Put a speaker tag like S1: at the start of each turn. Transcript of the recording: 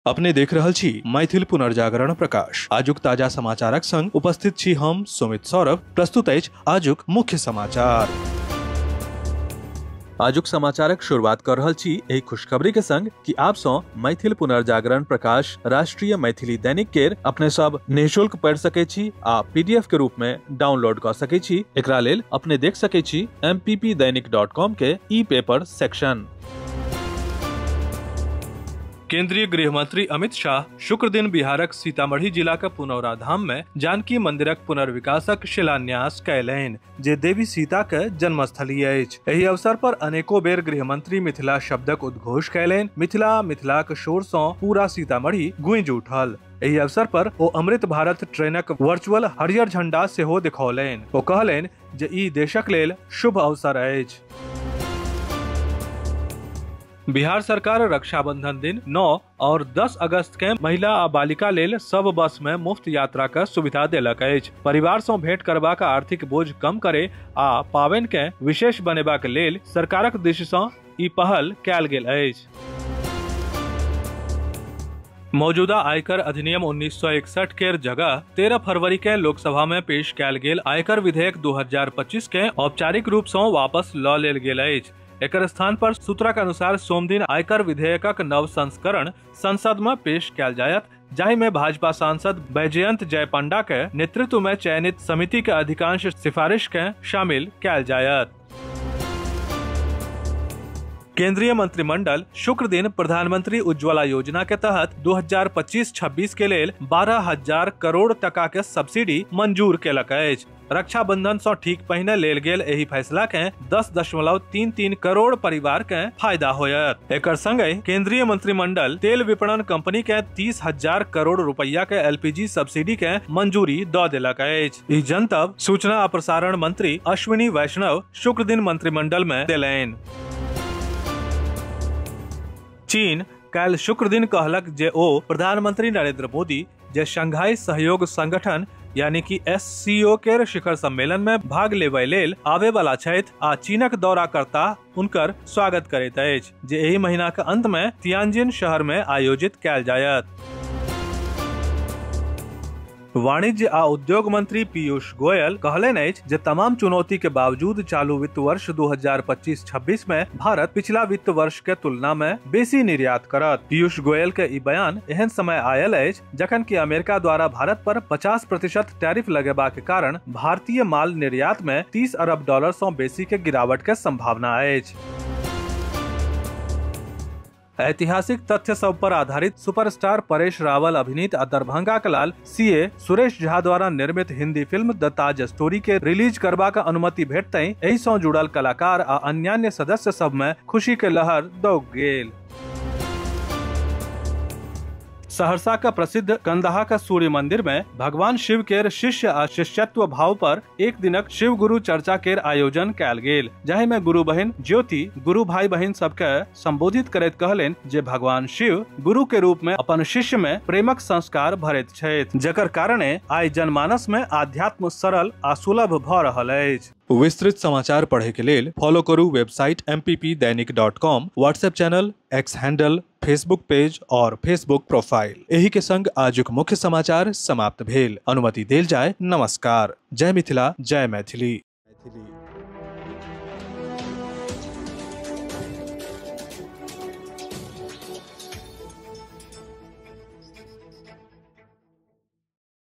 S1: अपने देख रहल छी मैथिल पुनर्जागरण प्रकाश। आजुक ताजा समाचारक संग उपस्थित छी हम सुमित सौरभ। प्रस्तुत अछि आजुक मुख्य समाचार। आजुक समाचारक शुरुआत कर रहल छी एहि खुशखबरी के संग कि आप सौ मैथिल पुनर्जागरण प्रकाश राष्ट्रीय मैथिली दैनिक केर अपने सब निःशुल्क पढ़ सके छी आ पीडीएफ के रूप में डाउनलोड कर सके छी। एकरा लेल अपने देख सके छी mppdainik.com के ई पेपर सेक्शन। केंद्रीय गृह मंत्री अमित शाह शुक्र दिन बिहारक सीतामढ़ी जिला के पुनौरा धाम में जानकी मंदिरक पुनर्विकासक शिलान्यास कयलनि, जे देवी सीता के जन्मस्थली अछि। एहि अवसर पर अनेको बेर गृह मंत्री मिथिला शब्दक उद्घोष कयलनि। मिथिला मिथिलाक शोर सँ पूरा सीतामढ़ी गूंजि उठल। एहि अवसर पर ओ अमृत भारत ट्रेनक वर्चुअल हरियर झंडा सेहो देखौलनि। ओ कहलनि जे ई देशक लेल शुभ अवसर अछि। बिहार सरकार रक्षाबंधन दिन 9 और 10 अगस्त के महिला आ बालिका लेल सब बस में मुफ्त यात्रा के सुविधा देलक अछि। परिवार सँ भेंट करबाक आर्थिक बोझ कम करे आ पाबनि के विशेष बनेबाक लेल सरकारक दिश सँ ई पहल कयल गेल अछि। मौजूदा आयकर अधिनियम 1961 के जगह 13 फरवरी के लोकसभा में पेश कयल गेल आयकर विधेयक 2025 के औपचारिक रूप सँ वापस ल लेल गेल अछि। एकर स्थान पर सूत्रक अनुसार सोमदिन आयकर विधेयकक नव संस्करण संसद में पेश कयल जायत, जाहि में भाजपा सांसद बैजयंत जय पंडा के नेतृत्व में चयनित समिति के अधिकांश सिफारिश के शामिल कयल जायत। केंद्रीय मंत्रिमंडल शुक्र दिन प्रधानमंत्री उज्ज्वला योजना के तहत 2025-26 के लेल 12,000 करोड़ टका के सब्सिडी मंजूर केलक अछि। रक्षाबंधन सँ ठीक पहिने लेल गेल एहि फैसला के 10.33 करोड़ परिवार के फायदा होयत। एकर संगहि केंद्रीय मंत्रिमंडल तेल विपणन कंपनी के 30,000 करोड़ रुपया के एलपीजी सब्सिडी के मंजूरी द देलक अछि। ई जनतब सूचना आ प्रसारण मंत्री अश्विनी वैष्णव शुक्र दिन मंत्रिमंडल में देलनि। चीन काल्हि शुक्र दिन कहलक जे ओ प्रधानमंत्री नरेंद्र मोदी जे शंघाई सहयोग संगठन यानी कि एससीओ के शिखर सम्मेलन में भाग लेबय लेल आवे वाला छथि आ चीनक दौरा करता उनकर स्वागत करैत अछि, जे एहि महीना के अंत में तियानजिन शहर में आयोजित कयल जायत। वाणिज्य आ उद्योग मंत्री पीयूष गोयल कहलनि अछि जे तमाम चुनौती के बावजूद चालू वित्त वर्ष 2025-26 में भारत पिछला वित्त वर्ष के तुलना में बेसी निर्यात करत। पीयूष गोयल के ई बयान एहन समय आयल अछि जखन कि अमेरिका द्वारा भारत पर 50% टैरिफ लगेबाक कारण भारतीय माल निर्यात में 30 अरब डॉलर सँ बेसी के गिरावट के संभावना अछि। ऐतिहासिक तथ्य सब पर आधारित सुपरस्टार परेश रावल अभिनीत आ दरभंगा के लाल सीए सुरेश झा द्वारा निर्मित Hindi film the Taj story के रिलीज करबाक अनुमति भेटतै एहि सँ जुड़ल कलाकार आ अन्यान्य सदस्य सब में खुशी के लहर दौग गेल। सहरसा का प्रसिद्ध कंदहा का सूर्य मंदिर में भगवान शिव के शिष्य आ शिष्यत्व भाव पर एक दिनक शिव गुरु चर्चा के आयोजन कयल गेल, जाहि में गुरु बहिन ज्योति गुरु भाई बहिन सबके संबोधित करैत कहलनि जे भगवान शिव गुरु के रूप में अपन शिष्य में प्रेमक संस्कार भरैत छथि, जकर कारणे आइ जनमानस में आध्यात्म सरल आ सुलभ भ रहल अछि। विस्तृत समाचार पढ़े के लेल फॉलो करू website mppdainik.com, WhatsApp channel, X handle, Facebook page और फेसबुक प्रोफाइल। एही के संग आजुक मुख्य समाचार समाप्त भेल। अनुमति देल जाय। नमस्कार। जय मिथिला, जय मैथिली।